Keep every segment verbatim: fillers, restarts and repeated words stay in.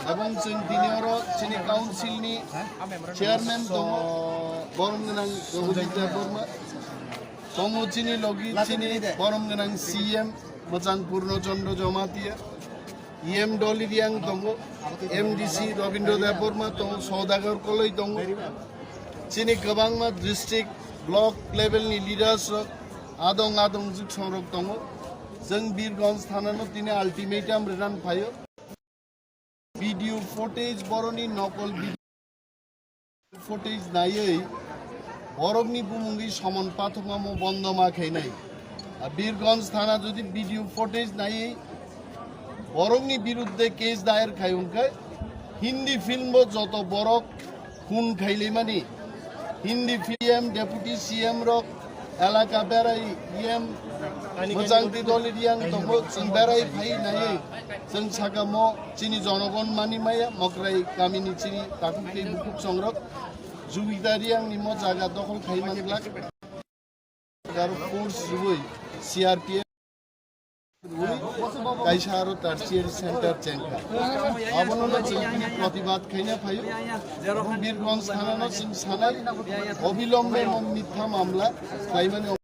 Abong chwng tini oro chini council ni chairman tongo, borom gwnang Raghunath Debbarma. Tongo chini logi chini borom gwnang C M Mwchang Purno Chandra Jamatia, E M Dolly Riang tongo, M D C Rabindra Debbarma tongo, Saudagar Koloi tongo. Chini kwbangma district, block level ni leaders rok, adong adong jwk songrok tongo. Chwng Birganj thana no tini ultimatum rinan phaio. Video footage boroni nokol video footage naiwi borokni bumungwi somon pathokma mo bondo ma khainai. A Birganj thana jodi video footage naiwi borokni birudde case dayer khai hwnkhe Hindi film bo joto borok khun khailaimani Hindi film, deputy C M rok elaka berai E M Mwchang Twi Dolly Riang tongo, chwng berai phai naiwi chwng sakamo chini jonogon mani maya, Mokrai kamini chini takhuk tei bukhuk songrok Jubita Riang ni mo jaga dokhol khai manglak. Aro force rwui C R P F rwui kaisa aro tertiary center chengkha. Abono no chwng tini protibad khaina phaio. Birganj thana no chwng sanai obilombe mo mitha mamla khlaimani.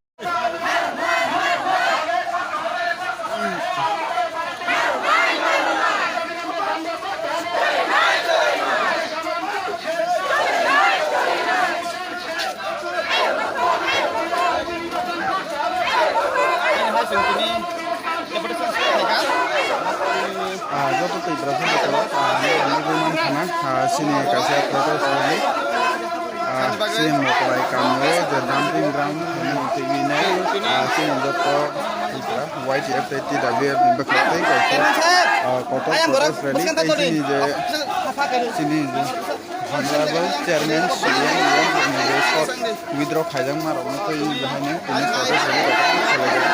Ah, joto Tiprasa botoro, ah, nugwi mankha na, ah, chini kaisa protest rally, ah, chini Mokrai kamio je dumping ground hinwi twi nai, ah, chini joto Tipra Y T F tei T W F ni bwkhak tei kaisa, ah, kotor protest rally tei chini je, chini je Honorable Chairman C M ni je short withdraw khaijakma rokno twi bahaino tini protest rally rok khailaijak.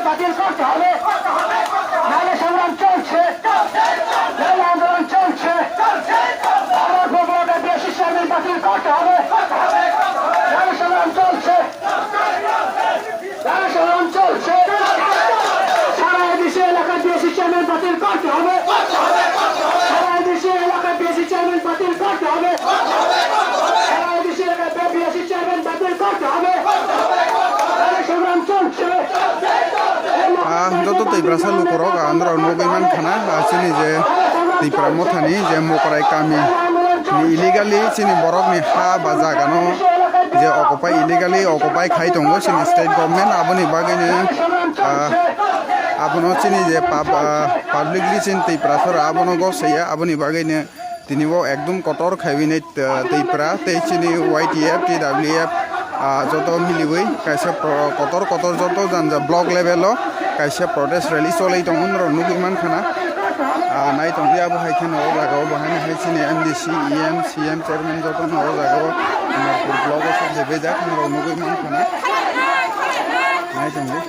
বাতিল করতে হবে। নাইলে সংগ্রাম চলছে, নাইলে আন্দোলন চলছে। আমার ভোট বিএসসি চেয়ারম্যান বাতিল করতে হবে। নাইলে সংগ্রাম চলছে, নাইলে সংগ্রাম চলছে। সারা দেশে এলাকা বিএসসি চেয়ারম্যান বাতিল করতে হবে। সারা দেশে এলাকা বিএসসি চেয়ারম্যান বাতিল করতে হবে। সারা দেশে এলাকা বিএসসি চেয়ারম্যান বাতিল করতে হবে। নাইলে সংগ্রাম চলছে। Ah, joto Tiprasa lukurok, ah, norok nugwi mankha na, ah, chini je Tipra Mothani je Mokrai kami ni illegally chini borokni ha ba jagano je occupy, illegally occupy khai tongo chini state government, aboni bagwino, ah, abono chini je pub-, ah, publicly chini Tiprasarok abono gosaya, aboni bagwino tini bo ekdom kotor khaiwi nai, ah, Tipra tei chini Y T F, T W F, ah, joto miliwi kaisa pro-, kotor kotor joto janja block level o kaisa protest rally cholai tongo, norok nugwi mankha na. Ah, nai tongdi abo hai kheno o jaga o bo haino hai chini M D C, E M, C M, chairman joto no o jaga o Amarpur block o sok de bejak, norok nugwi mankha na. Nai tongdi.